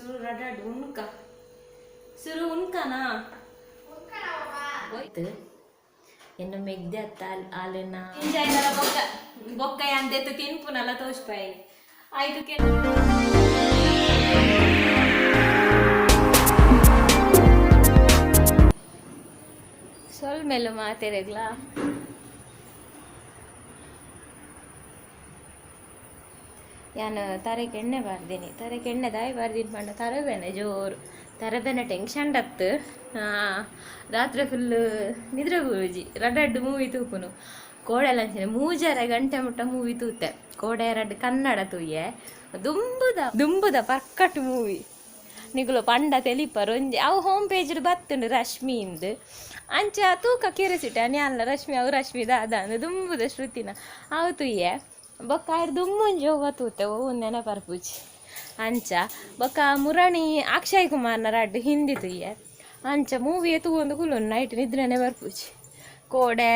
ಸುರು ರಡಡ್ ಉನ್ಕ ಸುರು ಉನ್ಕನಾ ಹೋಯ್ತು ಎನ್ನ ಮೆಗ್ದೆ ಅತ್ತ ಆಲೆನ ಇಂಜಾಯ್ನಲ ಬೊಕ್ಕ ಬೊಕ್ಕ ಅಂದೆತ್ತು ತಿನ್ಪುನಲ್ಲ ತೋಷ್ಪಾಯಿ ಆಯ್ತು ಕೆ ಸೊಲ್ಮೆಲು ಮಾತೆರೆಗ್ಲಾ. ಯಾನ್ ತರೆಕ್ ಎಣ್ಣೆ ಬಾರ್ದಿನಿ. ತರೆಕ್ ಎಣ್ಣೆ ದಾಯಿ ಬಾರ್ದಿನಿ ಪಂಡ ತರೆಬೇನೆ ಜೋರು ತರೆಬೇನೆ ಟೆನ್ಷನ್ ಡತ್ತು. ರಾತ್ರೆ ಫುಲ್ ನಿದ್ರೆ ಬೂಜಿ ರಡ್ಡಡ್ಡು ಮೂವಿ ತೂಪುನು. ಕೋಡೆಲ ಅಂಚನೆ ಮೂಜರೆ ಗಂಟೆ ಮುಟ್ಟ ಮೂವಿ ತೂತೆ. ಕೋಡೆ ರಡ್ಡ್ ಕನ್ನಡ ತೂಯೆ, ದುಂಬುದ ದುಂಬುದ ಪರ್ಕಟ್ ಮೂವಿ. ನಿಕುಲು ಪಂಡ ತೆಲಿಪರ್ ಒಂಜಿ ಅವು ಹೋಮ್ ಪೇಜ್ ಬತ್ತುಂಡು ರಶ್ಮಿ ಇಂದ್. ಅಂಚ ತೂಕ ಕ್ಯೂರಿಯಾಸಿಟಿ ಅನ್ಯಾಲ್ನ ರಶ್ಮಿ ಅವು ರಶ್ಮಿ ದಾದ ಅಂದ್ ದುಂಬುದ ಶ್ರುತಿನ ಅವು ತೂಯೆ. ಬೊಕ್ಕ ಆಯ್ರ್ ದುಂಬೊಂಜಿ ಒವ್ವ ತೂತೆ, ಒವು ನೆನಪರ್ಪುಜಿ. ಅಂಚ ಬೊಕ್ಕ ಮುರಣಿ ಅಕ್ಷಯ್ ಕುಮಾರ್ನ ರಡ್ಡ್ ಹಿಂದಿ ತೂಯೆ. ಅಂಚ ಮೂವಿಯೇ ತೂವೊಂದು ಕುಲ್ಲುನು ನೈಟ್ ನಿದ್ರೆನೆ ಬರ್ಪುಜಿ. ಕೋಡೆ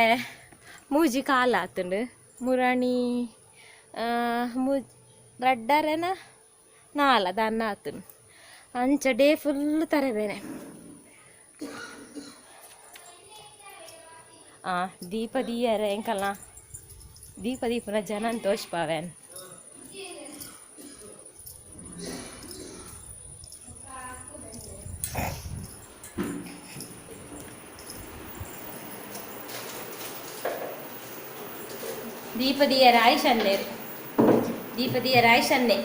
ಮೂಜಿ ಕಾಲ ಆತುಂಡು. ಮುರಣಿ ರಡ್ಡರೆನ ನಾಲ ದಾನ್ನ ಆತುಂಡು. ಅಂಚ ಡೇ ಫುಲ್ ತರೆಬೇನೆ. ದೀಪ ದೀಯರೆ ಎಂಕಲ್ನ ದೀಪ ದೀಪನ ಜನನ್ ತೋಷ್ಪಾವೆನ್. ದೀಪ ದೀಯರೆ ಆಯ್ಷನ್ನೇರು ದೀಪ ದೀಯರೆ ಆಯ್ಷನ್ನೇ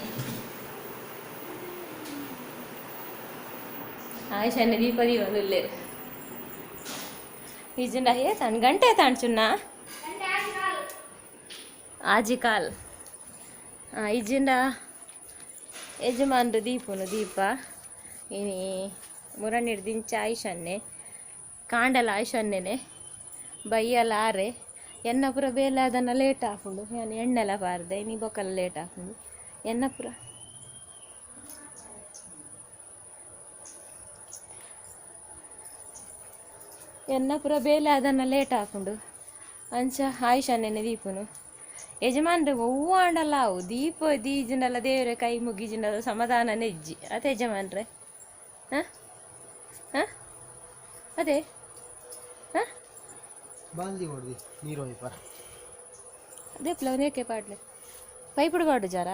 ಆಯ್ಷನ್ನೆ ದೀಪ ದೀವೊಂದುಲ್ಲೆರ್. ಇಜ್ಜಿಂಡ ಏತಾಂಡ್ ಗಂಟೆ ಏತಾಂಡ್ ಚುನ್ನ? ಆಜಿ ಕಾಲ್. ಇಜ್ಜಿಂಡ ಯಜಮಾನ್ರು ದೀಪುನು ದೀಪ. ಇನಿ ಮುರಣಿಡ್ದಿಂಚ ಆಯ್ಷನ್ನೆ ಕಾಂಡಲ ಆಯ್ಷನ್ನೆನೆ ಬಯ್ಯಲ ಆರೆ. ಎನ್ನ ಪೂರ ಬೇಲೆ ಅದನ್ನ ಲೇಟ್ ಆಪುಂಡು. ಯಾನ್ ಎಣ್ಣೆಲ ಪಾರ್ದೆ ಇನಿ ಬೊಕಲ ಲೇಟ್ ಆಪುಂಡು. ಎನ್ನ ಪೂರ ಎನ್ನ ಪೂರ ಬೇಲೆ ಅದನ್ನ ಲೇಟ್ ಆಪುಂಡು. ಅಂಚ ಆಯ್ಷನ್ನೆನೆ ದೀಪುನು. ಯಜಮಾನ್ರೆ ಒವ್ವು ಆಂಡಲ ಅವು ದೀಪ ದೀಜಿಂಡಲ ದೇವರೆ ಕೈ ಮುಗಿಜಿಂಡಲ ಸಮಾಧಾನನೇ ಇಜ್ಜಿ ಅತೆ ಯಜಮಾನ್ರೆ? ಹಾಂ ಹಾಂ ಅದೇ ಹಾಂ ಬಾಲ್ದಿ ಹೊಡ್ದಿ ನೀರು ಹೋಯ್ಪಾರ. ಅದೇ ಪ್ಲವನೇಕೆ ಪಾಡ್ಲೆ ಪೈಪುಡು ಪಾಡು ಜಾರ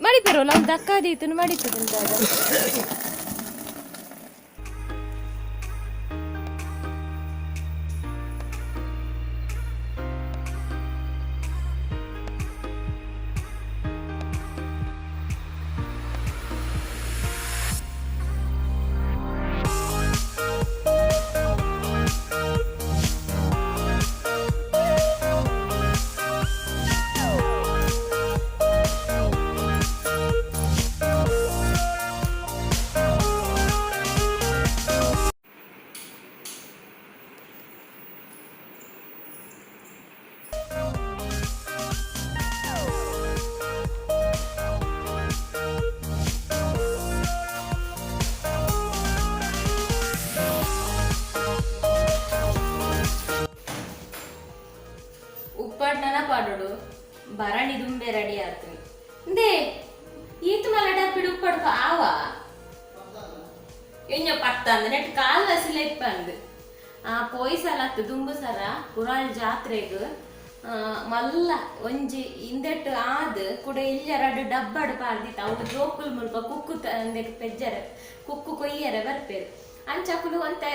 ಮಡಿಪೇರೋಲ್ಲ ಅವ್ನು ದಕ್ಕಾದೀತನು ಮಡಿಪುದು. ಉಪ್ಪಡ್ನನ ಪಾಡೋಡು ಭರಣಿ ದುಂಬೆ ರೆಡಿ ಆತು. ಇಂದೇ ಈತ್ ಮಲ್ಲ ಡಬ್ಬಿಡು ಉಪ್ಪಡ್ಕ ಆವ ಎಂಜ ಪತ್ತಂದ್ ನೆಟ್ ಕಾಲ್ ಹಸಿಲೆ ಇಪ್ಪಂದ್. ಆ ಪೋಯಿ ಸಲ ಅತ್ತು ದುಂಬು ಸರ ಪುರಾಳ್ ಜಾತ್ರೆಗ್ ಮಲ್ಲ ಒಂಜಿ ಇಂದೆಟ್ ಆದ್ ಕುಡ ಇಲ್ಯ ರಡ್ಡ್ ಡಬ್ಬಡ್ ಪಾರ್ದಿತ್ತ. ಅವು ಜೋಕುಲ್ ಮುಲ್ಪ ಕುಕ್ಕು ಅಂದೆಕ್ ಪೆಜ್ಜರೆ ಕುಕ್ಕು ಕೊಯ್ಯರೆ ಬರ್ಪೆರ್. ಅಂಚ ಅಕುಲು ಒಂತೆ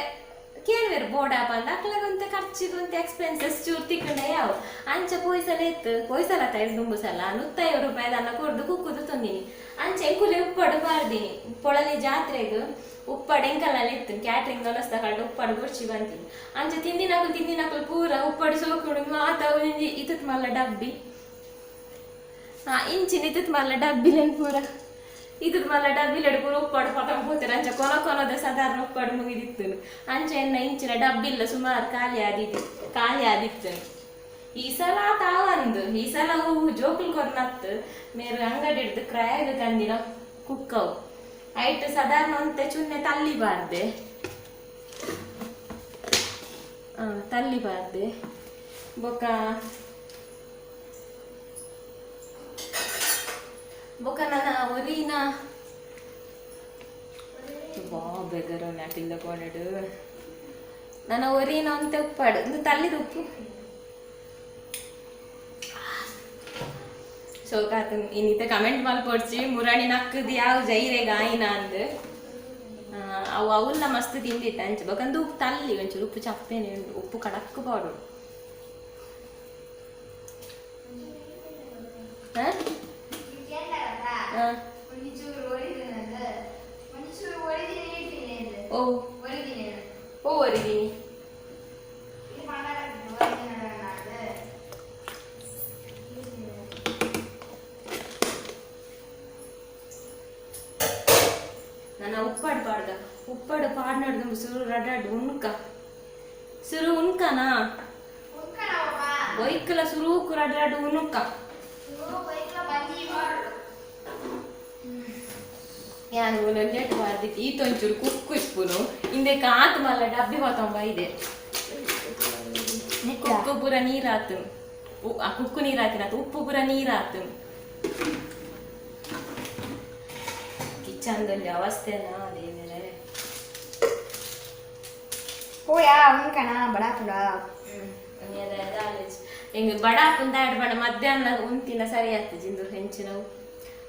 ಕೇಳ್ವೆರ್ ಬೋಡ ಪಂದ್. ಅಕ್ಲೆಗ್ ಒಂತೆ ಖರ್ಚಿಗ್ ಒಂತೆ ಎಕ್ಸ್ಪೆನ್ಸಸ್ ಚೂರು ತಿಕ್ಕಂಡ ಯಾವು. ಅಂಚ ಪೋಯಿ ಸಲ ಇತ್ತು ಪೋಯಿ ಸಲ ಅತ್ತ ದುಂಬು ಸಲ 150 ರೂಪಾಯಿ ದಾನ್ನ ಕೊರ್ದು ಕುಕ್ಕುದು ತೊಂದಿನಿ. ಅಂಚ ಎಂಕುಲೆ ಉಪ್ಪಡು ಪಾರ್ದಿನಿ ಪೊಳಲಿ ಜಾತ್ರೆಗ್. ಉಪ್ಪಡು ಎಂಕಲ್ನಲ್ಲಿ ಇತ್ತು ಕ್ಯಾಟ್ರಿಂಗ್ ವ್ಯವಸ್ಥೆ ಕಳ್ದು ಉಪ್ಪಡು ಬೊಡ್ಚಿ ಬಂತೀನಿ. ಅಂಚ ತಿಂದಿನಕುಲು ತಿಂದಿನಕುಲು ಪೂರ ಉಪ್ಪಡು ಸೋಕುಡು ಮಾತ ಒಂಜಿ ಇತುತ್ ಮಲ್ಲ ಡಬ್ಬಿ ಇಂಚಿನ ಇತುತ್ ಮಲ್ಲ ಡಬ್ಬಿಲೆನ್ ಪೂರ ಇತುತ್ ಮಲ್ಲ ಡಬ್ಬಿಲೆಡ್ ಪೂರ ಉಪ್ಪಡು ಪಟಂ ಪೋತೆರ್. ಅಂಚ ಕೊನ ಕೊನದ ಸಾಧಾರಣ ಉಪ್ಪಡು ಮುಗಿದಿತ್ತು. ಅಂಚ ಎನ್ನ ಇಂಚಿನ ಡಬ್ಬಿಲ್ಲ ಸುಮಾರು ಖಾಲಿ ಆದಿತ್ತು ಖಾಲಿ ಆದಿತ್ತು. ಈ ಸಲ ತಾವಂದು ಈ ಸಲ ಹೂವು ಜೋಕುಲ್ ಕೊರ್ನತ್ತು ಮೇರು ಅಂಗಡಿ ಹಿಡ್ದು ಕ್ರಯಗ್ ತಂದಿನ ಕುಕ್ಕವು ಐಟ್ ಸಾಧಾರಣ ಒಂತೆ ಚುನ್ನೆ ತಲ್ಲಿ ಬಾರ್ದೆ ತಲ್ಲಿ ಬಾರ್ದೆ. ಬೊಕ ಬೊಕ ನನ್ನ ಒರಿನ ವಾ ಬೆಗರು ನಾಟಿಲ್ಲ ಕೋಣೆಡು ನನ್ನ ಒರಿನ ಅಂತ ಉಪ್ಪಾಡು ಒಂದು ತಲ್ಲಿದ ಉಪ್ಪು ಶೋಕಾತು ಇನ್ನಿತ ಕಮೆಂಟ್ ಮಲ್ಪೊಡ್ಚಿ ಮುರಾಣಿ ನಕ್ಕದು ಯಾವ ಜೈರೆ ಗಾಯಿನ ಅಂದ್ ಅವು ಅವುಲ್ಲ ಮಸ್ತ್ ತಿಂದಿತ್ತು ಅಂಚೆ ಬೊಕಂದು ಉಪ್ಪು ತಲ್ಲಿ ಒಂಚೂರು ಉಪ್ಪು ಚಪ್ಪೇನೆ ಉಂಡು ಉಪ್ಪು ಕಡಕ್ ಪಾಡು ಓ ಓ ಒರಿದೀನಿ ನನ್ನ ಉಪ್ಪಾಡು ಪಾಡ್ದ ಉಪ್ಪಾಡು ಪಾಡ್ನಾಡ್ದು ಸುರು ರಡಾಡ್ ಉಣ್ಕ ಸುರು ಉಣ್ಕನಾ ಒಯ್ಕಲ ಸುರೂಕು ರಡಾಡ್ ಉಣುಕ ಯಾನ್ ಲೇಟ್ ಬಾರ್ದಿತ್ತು ಈತೊಂಚೂರು ಕುಕ್ಕು ಇಪ್ಪುನು ಇಂದೆ ಕಾತ್ ಮಲ್ಲ ಡಬ್ಬಿ ಹೊತ್ತೊಂಬ ಇದೆ ಕುಕ್ಕು ಪೂರ ನೀರಾತು ಆ ಕುಕ್ಕು ನೀರಾತಿನ ಉಪ್ಪು ಪೂರ ನೀರಾತು ಕಿಚನ್ದಲ್ಲಿ ಅವಸ್ಥೆನಾ ದೇವರೇ. ಹೋಯಾ ಉಂಕಣ ಬಡಾಪುಡ. ಎಂಗ್ ಬಡಾಪುಂದ ಬಡ ಮಧ್ಯಾಹ್ನ ಉಂತಿನ ಸರಿ ಆಗ್ತದೆ ಜಿಂದು ಹೆಂಚಿನವು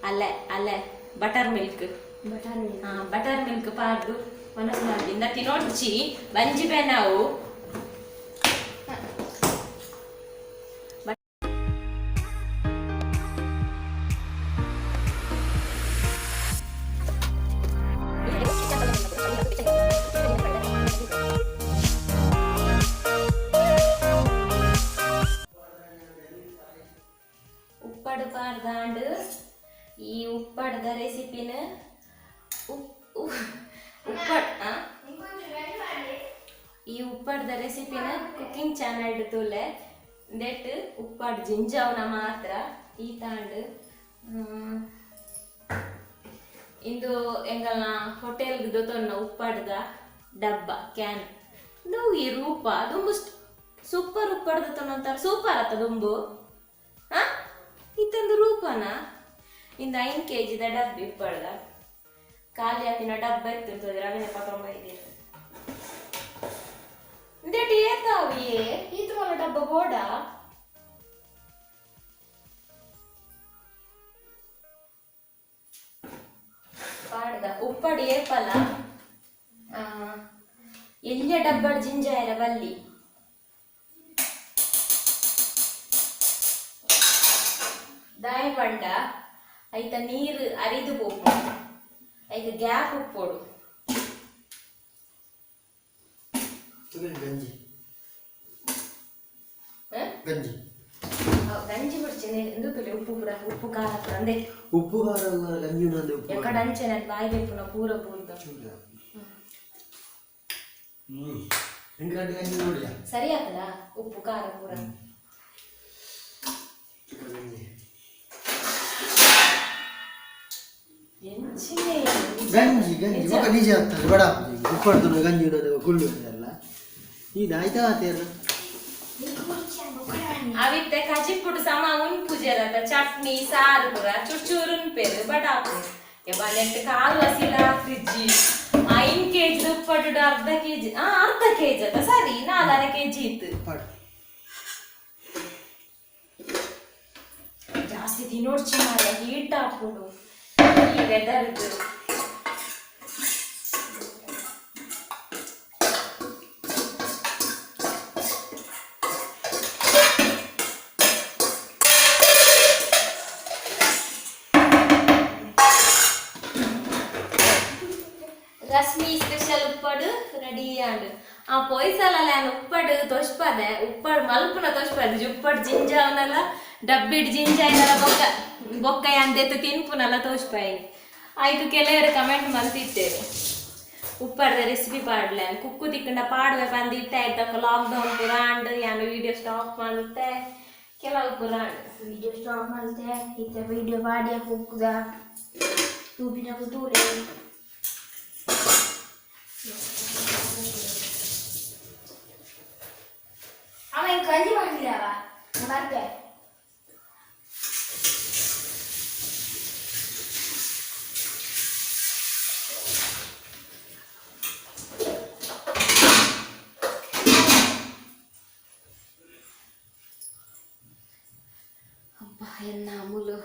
ಅಲ್ಲೇ ಅಲ್ಲೇ butter milk butter milk. Butter milk ಪಾರ್ದು ಮನಸ್ಸು ಮಾಡಿ ಇಂದ ತಿನ್ನೋಡ್ಚಿ ಬಂಜಿ ಬೇನಾವು. ಉಪ್ಪಡು ಪಾರ್ದಾಂಡ್ ಈ ಉಪ್ಪಡ್ದ ರೆಸಿಪಿನ ಉಪ್ಪಡ್ ಈ ಉಪ್ಪಡ್ದ ರೆಸಿಪಿನ ಕುಕಿಂಗ್ ಚಾನಲ್ ತೂಲೆ that ಉಪ್ಪಾಡ್ ಜಿಂಜಾವ್ನ ಮಾತ್ರ ಈ ತಾಂಡ್. ಇಂದು ಎಂಗಲ್ನ ಹೋಟೆಲ್ ದೊತೊನ್ನ ಉಪ್ಪಾಡ್ದ ಡಬ್ಬ can ಇಂದು ಈ ರೂಪ ದುಂಬು ಸೂಪರ್ ಉಪ್ಪಾಡ್ದ ತೊನ್ನಂತಾರ ಸೂಪರ್ ಆತ ದುಂಬು ಹಾ ಇತ್ತೊಂದು ರೂಪನ ಇಂದು 5 ಕೆಜಿದ ಡಬ್ಬಿ ಉಪ್ಪಾಡ್ದ ಖಾಲಿ ಹಾಕಿನ ಡಬ್ಬ ಇತ್ತು ರವಿನ ಪಾಪ ಇದೆ ಇಂದೇಟಿ ಏತಾವಿಯೇ ಈತು ಮಲ್ಲ ಡಬ್ಬ ಬೋಡ ಪಾಡ್ದ ಉಪ್ಪಡಿ ಏಪಲ ಎಲ್ಯ ಡಬ್ಬಡ್ ಜಿಂಜಾಯರ ಬಲ್ಲಿ ದಾಯ ಪಂಡ ಐತ ನೀರು ಅರಿದು ಪೋಪು ಐತ ಗ್ಯಾಪ್ ಉಪ್ಪೋಡು ಗಂಜಿ ಗಂಜಿ ಗಂಜಿ ಬಿಡ್ತೀನಿ ಎಂದು ಉಪ್ಪು ಪೂರ ಉಪ್ಪು ಖಾರ ಪೂರ ಅಂದೆ ಉಪ್ಪು ಖಾರ ಗಂಜಿ ಉಂಡು ಉಪ್ಪು ಎಕ್ಕಡ ಅಂಚೆ ಬಾಯಿ ಬೇಕು ಪೂರ ಪೂರ್ದ ಹೆಂಗೆ ಗಂಜಿ ನೋಡಿಯಾ ಸರಿ ಆಗ್ತದಾ ಉಪ್ಪು ಖಾರ ಪೂರ ಗಂಜಿ ಎಂಚಿನೆ ಗಂಜಿ ಗಂಜಿ ಬೊಕ ನಿಜ ಆಗ್ತದೆ ಬಡ ಉಪ್ಪಡ್ದು ಗಂಜಿ ಉಂಡು ಕುಳ್ಳು ಎಲ್ಲ ಇದು ಆಯ್ತಾ ಆತೇನ ಅವಿತ್ತೆ ಕಜಿಪುಡು ಸಮ ಉನ್ಪುಜೆರತ ಚಟ್ನಿ ಸಾರು ಪೂರ ಚೂರು ಚೂರು ಉನ್ಪೇರು ಬಡಾಪು ಎಬ್ಬ ಕಾಲು ಹಸಿಲ ಫ್ರಿಜ್ಜಿ 5 ಕೆಜಿ ಉಪ್ಪಟ್ಟು ಅರ್ಧ ಕೆಜಿ ಅರ್ಧ ಕೆಜಿ ಅತ್ತ ಸರಿ 4.5 ಕೆಜಿ ಇತ್ತು ಉಪ್ಪಾಡು ಜಾಸ್ತಿ ತಿನ್ನೋಡ್ಚಿ ಮಾರ ಹೀಟ್ ಹಾಕೊಂಡು ಈ ವೆದರ್ದು. ರಶ್ಮಿ ಸ್ಪೆಷಲ್ ಉಪ್ಪಡು ರೆಡಿ ಆಂಡ್ ಆ ಪೊಯ್ಸಲ ಉಪ್ಪಡು ತೊಷ್ಪದೆ ಉಪ್ಪಡು ಮಲ್ಪುನ ತೊಷ್ಪದೆ ಉಪ್ಪಡು ಜಿಂಜಾವನಲ್ಲ ಡಬ್ಬಿಡ್ ಜಿಂಜಾಯಿನಲ್ಲ ಬೊಕ್ಕ ಬೊಕ್ಕ ಅಂದೆತ್ತು ತಿನ್ಪುನಲ್ಲ ತೋಷ್ಪಾಯಿ ಆಯ್ತು ಕೆಲವರು ಕಮೆಂಟ್ ಮಲ್ತಿತ್ತೇವೆ ಉಪ್ಪಡ್ದ ರೆಸಿಪಿ ಪಾಡ್ಲೆ ಕುಕ್ಕು ತಿಕ್ಕಂಡ ಪಾಡುವೆ ಬಂದಿತ್ತೆ ಆಯ್ತಕ್ಕ ಲಾಕ್ಡೌನ್ ಪೂರ ಅಂಡ್ ಯಾನು ವಿಡಿಯೋ ಸ್ಟಾಪ್ ಮಾಡುತ್ತೆ ಕೆಲವು ಪೂರ ಅಂಡ್ ವಿಡಿಯೋ ಸ್ಟಾಪ್ ಮಾಡುತ್ತೆ ಇತ್ತ ವಿಡಿಯೋ ಪಾಡಿಯ ಕುಕ್ಕುದ ತೂಪಿನ ಕುತೂಲೆ ಆಮೇಲೆ ಗಂಜಿ ಮಾಡಿದಾವ ಬರ್ತೆ.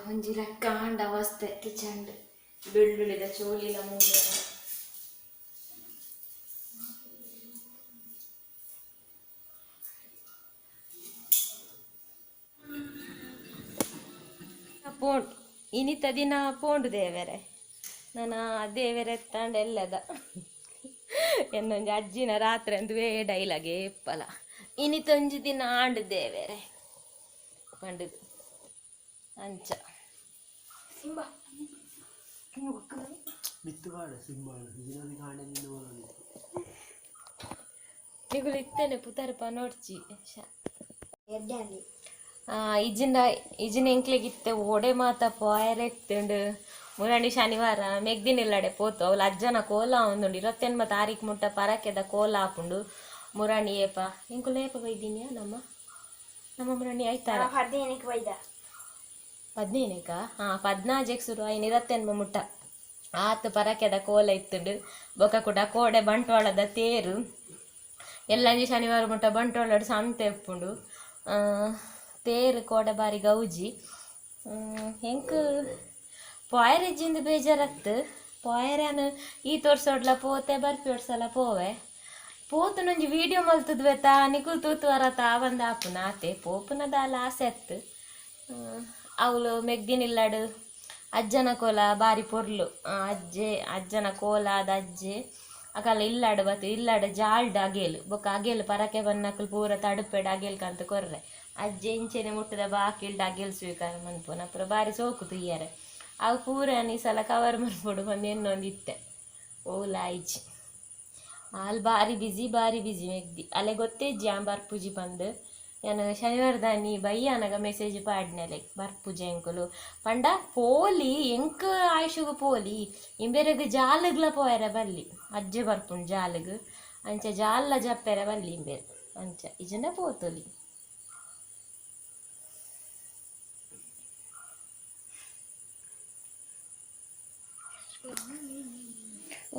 ಒಂಜಿ ಲೆಕ್ಕ ಆಂಡ ಅವಸ್ಥೆ ಕಿಚನ್ ಬೆಳ್ಳುಳ್ಳಿದ ಚೋಲಿಲ ಮೂಲ. ಪೋಂಡು ಇನಿತ ದಿನ ಪೋಂಡು ದೇವೆರೆ ನನ್ನ ದೇವೆರೆ ಎತ್ತಾಂಡ ಎಲ್ಲದ ಎನ್ನೊಂಜಿ ಅಜ್ಜಿನ ರಾತ್ರಿ ಅಂದುವೇ ಡೈಲಾಗ್ ಏಪ್ಪಲ ಇನಿತೊಂಜಿ ದಿನ ಆಂಡು ದೇವೆರೆ ಪಂಡುದು ಅಂಚ. ಸಿಂಬಾ. ಮಿತ್ತು ಬಾಡ ಸಿಂಬಾಡ ದಿನದ ಕಾಂಡೆ ನಿನ್ನ. ನಿಗುಲು ಇತ್ತೇನೆ ಪುತರ್ ಪನೋಡ್ಚಿ. ಎಡ್ಡೆ. ಇಜಿಂದ ಇಜಿನ ಎಂಕ್ಲೆಗ್ ಇತ್ತೆ ಓಡೆ ಮಾತ ಪೋಯರೆ ಇತ್ತುಂಡು. ಮುರಣಿ ಶನಿವಾರ ಮೆಗ್ದಿನಿಲ್ಲಡೆ ಪೋತು ಅವಳು ಅಜ್ಜನ ಕೋಲ ಒಂದುಂಡು 29 ತಾರೀಕು ಮುಟ್ಟ ಪರಕೆದ ಕೋಲ ಆಪುಂಡು. ಮುರಣಿ ಏಪ ಎಂಕುಲು ಏಪ ಬೈದಿನಿಯಾ? ನಮ್ಮ ನಮ್ಮ ಮುರಣಿ ಆಯ್ತಾರ. 15ಕ್ಕೆ ಬೈದ. 15ಕ್ಕ? ಹಾಂ, 14ಕ್ಕೆ ಶುರು ಆಯ್ನ 29 ಮುಟ್ಟ ಆತು ಪರಕೆದ ಕೋಲ ಇತ್ತುಂಡು. ಬೊಕ ಕೂಡ ಕೋಡೆ ಬಂಟ್ವಾಳದ ತೇರು. ಎಲ್ಲಂಜಿ ಶನಿವಾರ ಮುಟ್ಟ ಬಂಟ್ವಾಳಡ್ ಸಂತೆ ಉಪ್ಪುಂಡು. ತೇರು ಕೋಡೆ ಬಾರಿ ಗೌಜಿ. ಎಂಕ್ ಪೋಯರೆಜ್ಜಿಂದು ಬೇಜಾರತ್ತು. ಪೋಯರ್ಯಾನ್ ಈ ತೋರ್ಸೋಡ್ಲ ಪೋತೆ ಬರ್ಪಿ ಒಡ್ಸಲ ಪೋವೆ ಪೋತುನೊಂಜಿ ವೀಡಿಯೋ ಮಲ್ತುದ್ವೆತ ನಿಕುಲು ತೂತುವರತ ಬಂದ ಆಪುನ ಆತೆ ಪೋಪುನ ದಾಲ ಆಸೆ ಅತ್ತು. ಅವಳು ಮೆಗ್ದಿನಿಲ್ಲಡು ಅಜ್ಜನ ಕೋಲ ಬಾರಿ ಪೊರ್ಲು. ಅಜ್ಜೆ ಅಜ್ಜನ ಕೋಲ ಅದ ಅಜ್ಜೆ ಅಕಲ್ ಇಲ್ಲಾಡು ಬತ್ತು ಇಲ್ಲಾಡು ಜಾಲ್ಡ್ ಅಗೇಲು ಬೊಕ್ಕ ಅಗೇಲು ಪರಕೆ ಬನ್ನಕುಲು ಪೂರ ತಡುಪೆಡ್ ಅಗೇಲ್ ಕಂತ ಕೊರ್ರೆ. ಅಜ್ಜೆ ಇಂಚೆನೆ ಮುಟ್ಟದ ಬಾಕಿಲ್ಡ್ ಅಗೇಲ್ ಸ್ವೀಕಾರ ಮನ್ಪುನ ಪೂರ ಬಾರಿ ಸೋಕು ತುಯ್ಯರೆ. ಅವು ಪೂರ ಈ ಸಲ ಕವರ್ ಮನ್ಪೊಡು ಬಂದು ಎನ್ನೊಂದು ಇತ್ತೆ ಓಲ ಆಯ್ಚಿ. ಆಲ್ ಬಾರಿ ಬಿಸಿ ಬಾರಿ ಬಿಸಿ ಮೆಗ್ದಿ ಅಲೆ ಗೊತ್ತೇ ಜಾಂ ಬರ್ಪುಜಿ ಪಂದ್. ಯಾನ್ ಶನಿವಾರದಾನಿ ಬಯ್ಯಾನಗ ಮೆಸೇಜ್ ಪಾಡ್ನೆಲೆ ಬರ್ಪುಜಿ ಎಂಕುಲು ಪಂಡ ಪೋಲಿ ಎಂಕ್ ಆಯುಷಗು ಪೋಲಿ ಇಂಬೆರೆಗ್ ಜಾಲಗ್ಲ ಪೋಯರೆ ಬಲ್ಲಿ ಅಜ್ಜೆ ಬರ್ಪುಂಡು ಜಾಲಗ್ ಅಂಚ ಜಾಲ ಜಪ್ಪೆರೆ ಬಲ್ಲಿ ಇಂಬೆರ್ ಅಂಚ ಇಜಂಡ ಪೋತೊಲಿ.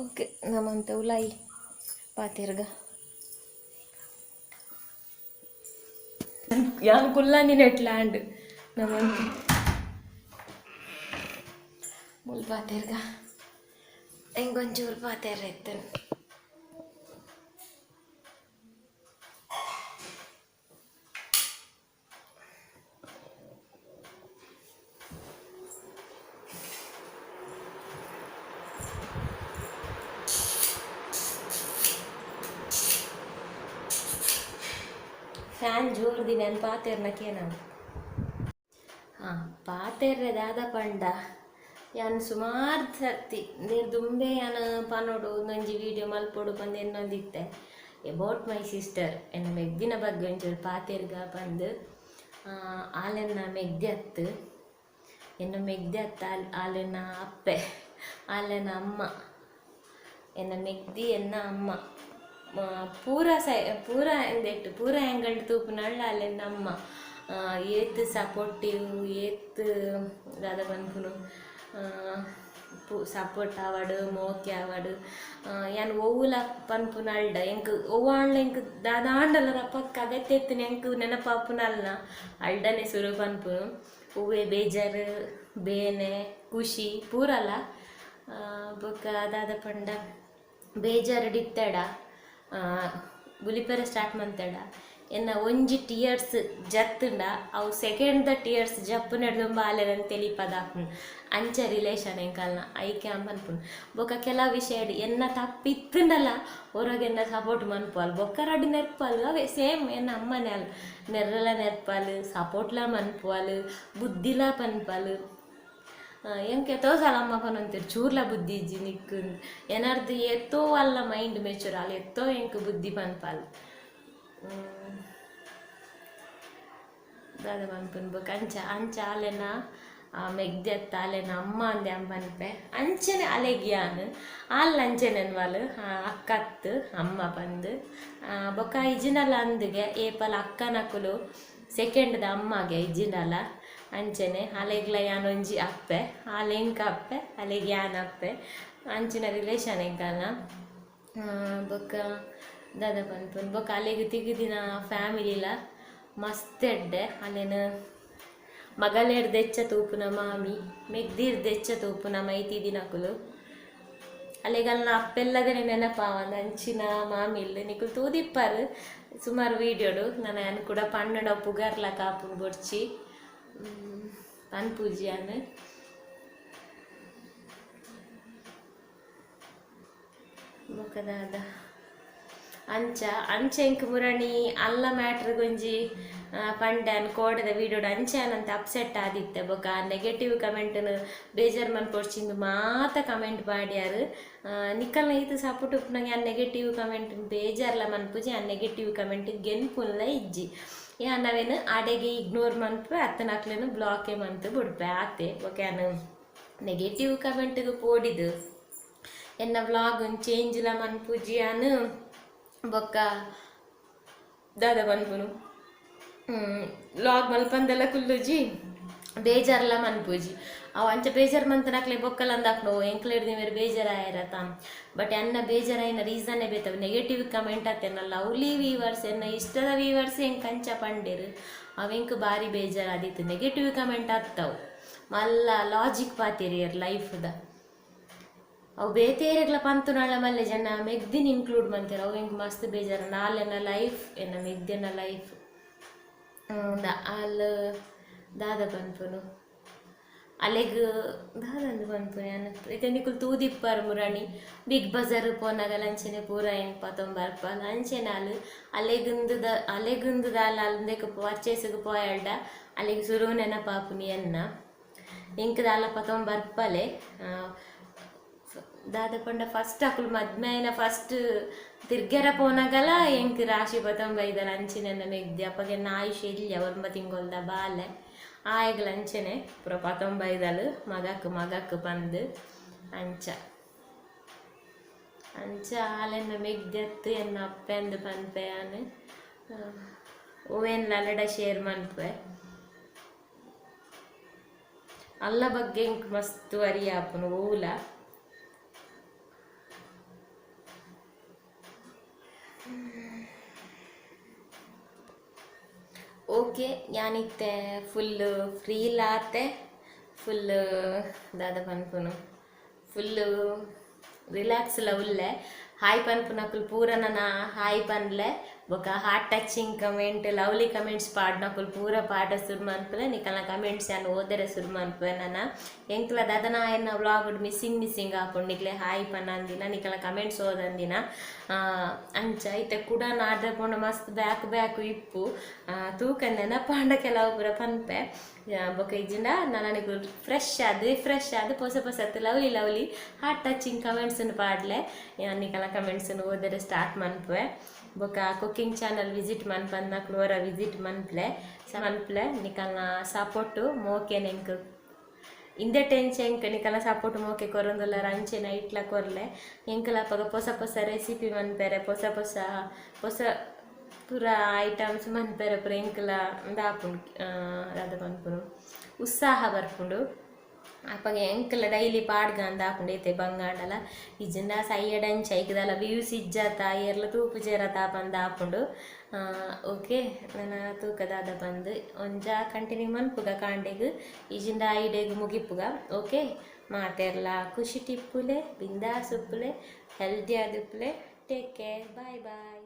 ಓಕೆ ನಮ್ಮಂತ ಉಲಾಯಿ ಪಾತೆರ್ಗ ಯಾನ್ ಕುಲ್ಲಂದಿನ ಎಟ್ಲಾಂಡ್ ನಮ್ಮಂತ ಮುಲ್ ಪಾತೆರ್ಗ ಎಂಗೊಂಚೂರು ಪಾತೆರ ಇತ್ತನು. ಫ್ಯಾನ್ ಜೋರ್ದಿ ನಾನು ಪಾತೆರ್ನ ಕೇನವು. ಹಾಂ, ಪಾತೆರ್ರೆ ದಾದ ಪಂಡ ಯಾನ್ ಸುಮಾರು ಸರ್ತಿ ನೇರ್ ದುಂಬೆ ಯಾನ್ ಪನೊಡು ಒಂದೊಂಜಿ ವೀಡಿಯೋ ಮಲ್ಪೊಡು ಪಂದ್ ಎನ್ನೊಂದಿತ್ತೆ ಎಬೌಟ್ my sister. ಎನ್ನ ಮೆಗ್ದಿನ ಬಗ್ಗೆ ಒಂಚೂರು ಪಾತೆರ್ಗ ಪಂದ್. ಆಲೆನ್ನ ಮೆಗ್ದಿ ಅತ್ತು ಎನ್ನ ಮೆಗ್ದಿ ಅತ್ತ ಆಲೆನ ಅಪ್ಪೆ ಆಲೆನ ಅಮ್ಮ ಎನ್ನ ಮೆಗ್ದಿ ಎನ್ನ ಅಮ್ಮ ಪೂರ ಸೈ ಪೂರ ಎಂದೆಟ್ಟು ಪೂರ ಆ್ಯಂಗಲ್ಡ್ ತೂಪುನಳ್ಳ ಅಲ್ಲೆನ್ನ ಅಮ್ಮ. ಏತ್ ಸಪೋರ್ಟಿವ್ ಏತ್ ದಾದ ಪನ್ಪುನು ಸಪೋರ್ಟ್ ಆವಡ್ ಮೋಕೆ ಆವಡ್. ಯಾನ್ ಒವ್ವುಲ ಪನ್ಪುನ ಅಲ್ಡ ಎಂಕ್ ಒವ್ವು ಆಂಡಲ ಎಂಕ್ ದಾದ ಆಂಡಲ ರಪಕ್ಕ ಅಗತ್ಯ ಇತ್ತಿನ ಎಂಕ್ ನೆನಪಾಪುನಲ್ನ ಅಲ್ಡನೆ ಸುರು ಪನ್ಪುನು. ಒವ್ವೇ ಬೇಜಾರು ಬೇನೆ ಖುಷಿ ಪೂರಲ. ಬೊಕ್ಕ ದಾದ ಪಂಡ ಬೇಜಾರುಡ್ ಇತ್ತೆಡ ಬುಲಿಪೆರೆ ಸ್ಟಾರ್ಟ್ ಮಂತೆಡ ಎನ್ನ ಒಂಜಿ ಟಿಯರ್ಸ್ ಜತ್ತುಂಡ ಅವು ಸೆಕೆಂಡ್ the tears ಜಪ್ಪುನೆಡ್ದುಂಬ ಆಲೆನ ತೆಲಿಪದಾಪುಂಡು. ಅಂಚ ರಿಲೇಷನ್ ಎಂಕಲ್ನ ಐಕೆ ಪನ್ಪುಂಡು. ಬೊಕ್ಕ ಕೆಲವು ವಿಷಯಡ್ ಎನ್ನ ತಪ್ಪಿತ್ತುಂಡಲ ಹೊರಗೆ ಎನ್ನ ಸಪೋರ್ಟ್ ಮನ್ಪುವಲ್ ಬೊಕ್ಕ ರಡ್ಡ್ ನೆರ್ಪಲ್ ಅವೇ ಸೇಮ್ ಎನ್ನ ಅಮ್ಮನೆ ಅಲ್ ನೆರ್ರಲ ನೆರ್ಪಲ್ ಸಪೋರ್ಟ್ಲ ಮನ್ಪುವಲ್ ಬುದ್ಧಿಲ ಪನ್ಪಲ್. ಎಂಕ್ ಏತೋ ಸಲ ಅಮ್ಮ ಪನೊಂತೆರ್ ಚೂರ್ಲ ಬುದ್ಧಿ ಇಜ್ಜಿ ನಿಕ್ಕ್ ಎನರ್ದ್ ಏತೋ ಅಲ್ಲ ಮೈಂಡ್ ಮೆಚೂರ್ ಅಲ್ ಏತೋ ಎಂಕ್ ಬುದ್ಧಿ ಪನ್ಪಲ್. ದಾದ ಪನ್ಪುನು ಬೊಕ ಅಂಚ ಅಂಚ ಆಲೆನ ಮೆಗ್ದಿ ಅತ್ತ ಆಲೆನ ಅಮ್ಮ ಅಂದೆ ಅಮ್ಮ ಪನ್ಪೆ ಅಂಚನೆ ಅಲೆಗ್ ಯಾನ್ ಆಲ್ ಅಂಚನೆ ಅನ್ವಲ್ ಅಕ್ಕ ಅತ್ತ್ ಅಮ್ಮ ಪಂದ್. ಬೊಕ ಇಜಿಂಡಲ ಅಂದ್ಗೆ ಏಪಲ ಅಕ್ಕನಕುಲು ಸೆಕೆಂಡ್ದ ಅಮ್ಮಗೆ ಇಜ್ಜಿಂಡಲ ಅಂಚನೆ ಅಲೆಗ್ಲ ಯಾನ್ ಒಂಜಿ ಅಪ್ಪೆ ಆಲ್ ಎಂಕ್ ಅಪ್ಪೆ ಅಲೆಗ್ ಯಾನ್ ಅಪ್ಪೆ ಅಂಚಿನ ರಿಲೇಷನ್ ಎಂಕಲ್ನ. ಬೊಕ್ಕ ದಾದ ಪನ್ಪುನು ಬೊಕ್ಕ ಅಲೆಗ್ ತಿಕ್ದಿನ ಫ್ಯಾಮಿಲಿಲ ಮಸ್ತ್ ಎಡ್ಡೆ ಅಲೆನ್ ಮಗಲೆರ್ದೆಚ್ಚ ತೂಪುನ ಮಾಮಿ ಮೆಗ್ದಿರ್ದೆಚ್ಚ ತೂಪುನ ಮೈತಿ ದಿನಕುಲು ಅಲೆಗಲ್ನ ಅಪ್ಪೆಲ್ಲದನೆ ನೆನಪಾವಂದ ಅಂಚಿನ ಮಾಮಿ ಇಲ್ಲ ನಿಕುಲು ತೂದಿಪ್ಪಾರು ಸುಮಾರು ವೀಡಿಯೋಡು ನಾನು ಕೂಡ ಪಣ್ಣಡ ಪುಗರ್ಲ ಕಾಪುನ್ ಬೊಡ್ಚಿ ಪನ್ಪೂಜಿಯಾನು ಬೊಕದಾದ ಅಂಚ ಅಂಚ ಎಂಕ್ ಮುರಣಿ ಅಲ್ಲ ಮ್ಯಾಟ್ರ್ ಗೊಂಜಿ ಪಂಡನ್ ಕೋಡದ ವೀಡಿಯೋಡು ಅಂಚೆ ಅನಂತ ಅಪ್ಸೆಟ್ ಆದಿತ್ತೆ ಬೊಕ ನೆಗೆಟಿವ್ ಕಮೆಂಟ್ನು ಬೇಜಾರ್ ಮನ್ಪೊಡ್ಚಿಂದು ಮಾತ ಕಮೆಂಟ್ ಪಾಡ್ಯಾರು ನಿಕ್ಕಲ್ನ ಈತ ಸಪೋರ್ಟ್ ಉಪ್ಪುನಂಗೆ ಆ ನೆಗೆಟಿವ್ ಕಮೆಂಟ್ ಬೇಜಾರ್ಲ ಮನ್ಪುಜಿ ಆ ನೆಗೆಟಿವ್ ಕಮೆಂಟ್ ಗೆನ್ಪುನ್ಲ ಇಜ್ಜಿ ಯಾ ನಾವೇನು ಆಡೆಗೆ ಇಗ್ನೋರ್ ಮನ್ಪೆ ಅತ್ತನಕ್ಲೇನು ಬ್ಲಾಕೆ ಮಂತು ಬುಡ್ಪೆ ಆತೆ ಬೊಕ ಯಾನು ನೆಗೆಟಿವ್ ಕಮೆಂಟ್ಗೆ ಪೋಡಿದು ಎನ್ನ ವ್ಲಾಗ್ ಚೇಂಜ್ಲ ಮನ್ಪುಜಿಯಾನು ಬೊಕ್ಕ ದಾದ ಮನ್ಪುನು ವ್ಲಾಗ್ ಮಲ್ಪಂದೆಲ್ಲ ಕುಲ್ಲುಜಿ ಬೇಜಾರ್ಲ ಮನ್ಪುಜಿ ಅವು ಅಂಚ ಬೇಜಾರು ಮಂತನಕ್ಲೆ ಬೊಕ್ಕಲ ಅಂದಾಕ್ನು ಎಂಕ್ಲೇಡ್ದಿ ಮೇರೆ ಬೇಜಾರಾಯರ ತಾಮ್ ಬಟ್ ಎನ್ನ ಬೇಜಾರಾಯಿನ ರೀಸನ್ನೇ ಬೇತವೆ ನೆಗೆಟಿವ್ ಕಮೆಂಟ್ ಆತೆನ ಲವ್ಲಿ ವೀವರ್ಸ್ ಎನ್ನ ಇಷ್ಟದ ವೀವರ್ಸ್ ಎಂಕ್ ಅಂಚ ಪಂಡೇರು ಅವೆಂಕ್ ಬಾರಿ ಬೇಜಾರಾದಿತ್ತು ನೆಗೆಟಿವ್ ಕಮೆಂಟ್ ಆತ್ತವು ಮಲ್ಲ ಲಾಜಿಕ್ ಪಾತಿರಿಯರ್ ಲೈಫ್ದ ಅವು ಬೇತೇರೆಗ್ಲ ಪಂತುನಾಳ ಮಲ್ಲೆ ಜನ ಮೆಗ್ದಿನ ಇನ್ಕ್ಲೂಡ್ ಮಂತೇರು ಅವು ಎಂಕ್ ಮಸ್ತ್ ಬೇಜಾರು ನಾಲೆನ ಲೈಫ್ ಎನ್ನ ಮೆಗ್ದಿನ ಲೈಫ್ ಅಲ್ ದಾದ ಪನ್ಪುನು ಅಲೆಗ್ ದಾದಂದು ಪನ್ಪುನು ಯಾನ್ ಇತ್ತೆ ನಿಕುಲು ತೂದಿಪ್ಪಾರು ಮುರಣಿ ಬಿಗ್ ಬಜಾರ್ ಪೋನಾಗ ಲಂಚನೆ ಪೂರ ಎಂಕ್ ಪತೊಂಬರ್ಪ ಅಂಚೆನೆ ಅಲ್ ಅಲೆಗುಂದು ಅಲೆಗುಂದು ದಾಲ ಅಲ್ಂದೆಕ್ ಪರ್ಚೇಸ್ಗ್ ಪೋಯಲ್ಡ ಅಲೆಗ್ ಸುರು ನೆನಪಾಪುನಿ ಎನ್ನ ಎಂಕ್ ದಾಲ ಪತೊಂಬರ್ಪಲೆ ದಾದ ಪಂಡ ಫಸ್ಟ್ ಅಕುಲು ಮದ್ಮೆ ಆಯಿನ ಫಸ್ಟ್ ತಿರ್ಗೆರ ಪೋನಾಗಲ ಎಂಕ್ ರಾಶಿ ಪತೊಂಬೈದಲ್ ಅಂಚಿನೆನ್ನ ಮೆಗ್ದಿ ಅಪಗ ಎನ್ನ ಆಯುಷ್ ಎಲ್ಯ ಒರ್ಂಬ ತಿಂಗೊಲ್ದ ಬಾಲೆ ಆಯಗ್ಲ ಅಂಚೆನೆ ಪೂರ ಪತೊಂಬೈದಲ್ ಮಗಕ್ ಮಗಕ್ ಪಂದ್ ಅಂಚ ಅಂಚ ಆಲೆನ್ನ ಮೆಗ್ದೆತ್ತು ಎನ್ನ ಅಪ್ಪೆಂದು ಪನ್ಪೆ ಯಾನ್ ಓವೇನ್ಲ ಅಲೆಡ ಶೇರ್ ಮನ್ಪೆ ಅಲ್ಲ ಬಗ್ಗೆ ಎಂಕ್ ಮಸ್ತ್ ವರಿ ಆಪುನು ಓಲ ಓಕೆ ಯಾನಿತ್ತೆ ಫುಲ್ ಫ್ರೀಲಾತೆ ಫುಲ್ ದಾದ ಪನ್ಪುನು ಫುಲ್ ರಿಲ್ಯಾಕ್ಸ್ಲ ಉಲ್ಲೆ ಹಾಯ್ ಪನ್ಪುನಕುಲು ಪೂರ ನನ ಹಾಯ್ ಪನ್ಲೆ ಬೊಕ heart touching comment lovely comments ಪಾಡ್ನಕುಲು ಪೂರ ಪಾಡ ಸುರು ಮನ್ಪುಲೆ ನಿಕಲ್ನ ಕಮೆಂಟ್ಸ್ ಯಾನ್ ಓದರೆ ಸುರು ಮನ್ಪುವೆ ನನ ಎಂಕ್ಲ ದಾದನ ಎನ್ನ ವ್ಲಾಗ್ ಮಿಸ್ಸಿಂಗ್ ಮಿಸ್ಸಿಂಗ್ ಆಪುಂಡು ನಿಕ್ಲೆ ಹಾಯ್ ಪನ್ನಂದಿನ ನಿಕಲ್ನ ಕಮೆಂಟ್ಸ್ ಓದಂದಿನ ಅಂಚ ಇತ್ತೆ ಕುಡ ನಾಡ್ರೆ ಪೋಂಡ ಮಸ್ತ್ ಬ್ಯಾಕ್ ಬ್ಯಾಕ್ ಇಪ್ಪು ತೂಕ ನೆನಪಾಂಡ ಕೆಲವು ಪೂರ ಪನ್ಪೆ ಬೊಕ ಇಜ್ಜಿಂಡ ನನಗೆ ಫ್ರೆಶ್ ಆದ್ ರಿಫ್ರೆಶ್ ಆದ್ ಪೊಸ ಪೊಸತ್ lovely lovely heart touching comments ಪಾಡ್ಲೆ ನಿಕಲ್ನ ಕಮೆಂಟ್ಸ್ ಓದರೆ ಸ್ಟಾರ್ಟ್ ಮನ್ಪುವೆ ಬೊಕ ಕುಕಿಂಗ್ ಚಾನಲ್ ವಿಸಿಟ್ ಮನ್ಪಂದ್ ಒರ ವಿಸಿಟ್ ಮನ್ಪ್ಲೆ ಮನ್ಪ್ಲೆ ನಿಕಲ್ನ ಸಪೋರ್ಟು ಮೋಕೆ ನೆಂಕ್ ಇಂದೆ ಟೆನ್ಷನ್ ನಿಕಲ್ನ ಸಪೋರ್ಟ್ ಮೋಕೆ ಕೊರೊಂದುಲ್ಲಾರ ಅಂಚೆನ ಇಟ್ಲ ಕೊರ್ಲೆ ಎಂಕಲ ಅಪಗ ಪೊಸ ಪೊಸ ರೆಸಿಪಿ ಮನ್ಪೆರೆ ಪೊಸ ಪೊಸ ಪೊಸ ಪೂರ ಐಟಮ್ಸ್ ಮನ್ಪೆರೆ ಪೂರ ಎಂಕಲ ದಾಪುಂಡು ದಾದ ಪನ್ಪುನು ಉತ್ಸಾಹ ಬರ್ಪುಂಡು ಅಪಗ ಎಂಕಲ ಡೈಲಿ ಪಾಡ್ಗಂದ ಆಪುಂಡು ಐತೆ ಬಂಗಾಂಡಲ ಇಜ್ಜಿಂಡ ಸೈಯಡಂಚ ಐಕ್ದಲ ವ್ಯೂಸ್ ಇಜ್ಜಾತ ಏರ್ಲ ತೂಪು ಜೇರತ ಪಂದ್ ಆಪುಂಡು ಓಕೆ ನನ ತೂಕದಾದ ಬಂದು ಒಂಜ ಕಂಟಿನ್ಯೂ ಮನ್ಪುಗ ಕಾಂಡೆಗ್ ಇಜ್ಜಿಂಡ ಐಡೆಗ್ ಮುಗಿಪುಗ ಓಕೆ ಮಾತೆರ್ಲ ಖುಷಿ ಟಿಪ್ಪುಲೆ ಬಿಂದಾಸ್ ಉಪ್ಪುಲೆ ಹೆಲ್ದಿ ಆದಿಪ್ಪುಲೆ ಟೇಕ್ ಕೇರ್ ಬಾಯ್ ಬಾಯ್.